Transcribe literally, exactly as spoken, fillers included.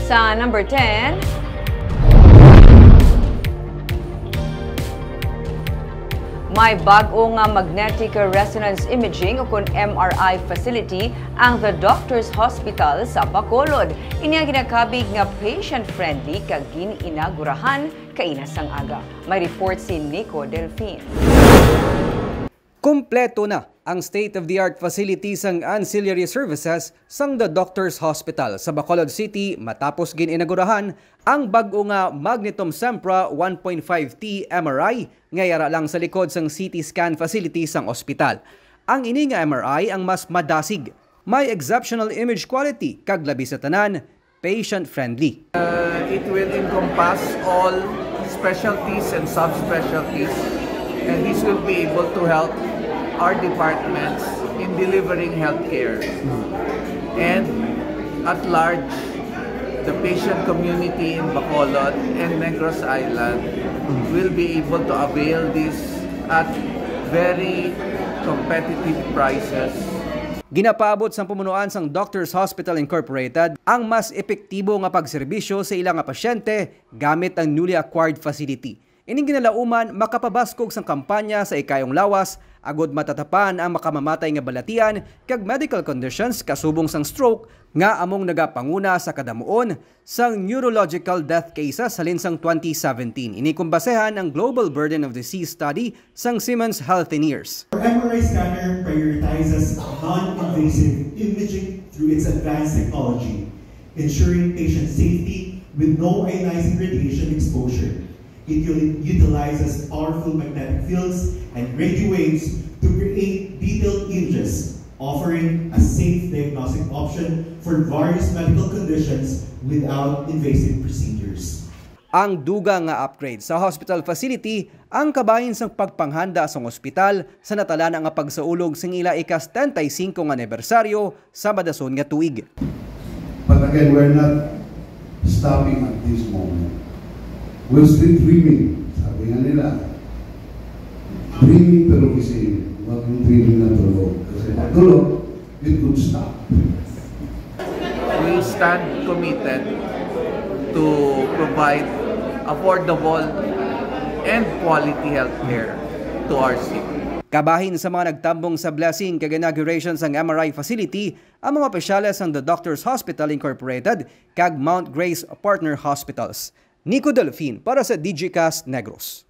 Sa number ten, may bag-o nga magnetic resonance imaging o kon M R I facility ang The Doctors Hospital sa Bacolod. Ini ang ginakabig nga patient-friendly kag gin-inagurahan kaina sang aga. May report si Nico Delfin. Kompleto na ang state-of-the-art facility sang ancillary services sang The Doctors Hospital sa Bacolod City matapos gin-inagurahan ang bag-o nga Magnetom Sempra one point five T M R I nga yara lang sa likod sang C T scan facility sang ospital. Ang ini nga M R I ang mas madasig, may exceptional image quality kag labi sa tanan, patient-friendly. Uh, it will encompass all specialties and subspecialties, and this will be able to help our departments in delivering healthcare. And at large, the patient community in Bacolod and Negros Island will be able to avail this at very competitive prices. Ginapaabot sang pamunuan sang Doctors Hospital Incorporated ang mas epektibo nga pagserbisyo sa ila nga pasyente gamit ang newly acquired facility. Ining ginalauman makapabaskog sang kampanya sa ikayong lawas agod matatapan ang makamamatay nga balatian kag medical conditions kasubong sang stroke nga among nagapanguna sa kadamuon sang neurological death cases halin sang twenty seventeen. Ini kon basehan ang Global Burden of Disease Study sang Siemens Healthineers. Our M R I scanner prioritizes non-invasive imaging through its advanced technology, ensuring patient safety with no ionizing radiation exposure. It u-, utilizes powerful magnetic fields and radio waves to create detailed images, offering a safe diagnostic option for various medical conditions without invasive procedures. Ang dugang nga upgrade sa hospital facility ang kabahin sang pagpanghanda sang ospital sa natalana nga pagsaulog sing ila ika-setenta y cinco nga anibersaryo sa madason nga tuig. But again, we're not stopping at this moment. We're still dreaming. Sabi nga nila, dreaming pero gising. Huwag yung dreaming na tulog. Kasi pag tulog, it could stop. We stand committed to provide affordable and quality healthcare to our city. Kabahin sa mga nagtambong sa blessing kag inauguration sang M R I facility ang mga opisyales sang The Doctors Hospital Incorporated kag Mount Grace Partner Hospitals. Nico Delfin para sa Digicast Negros.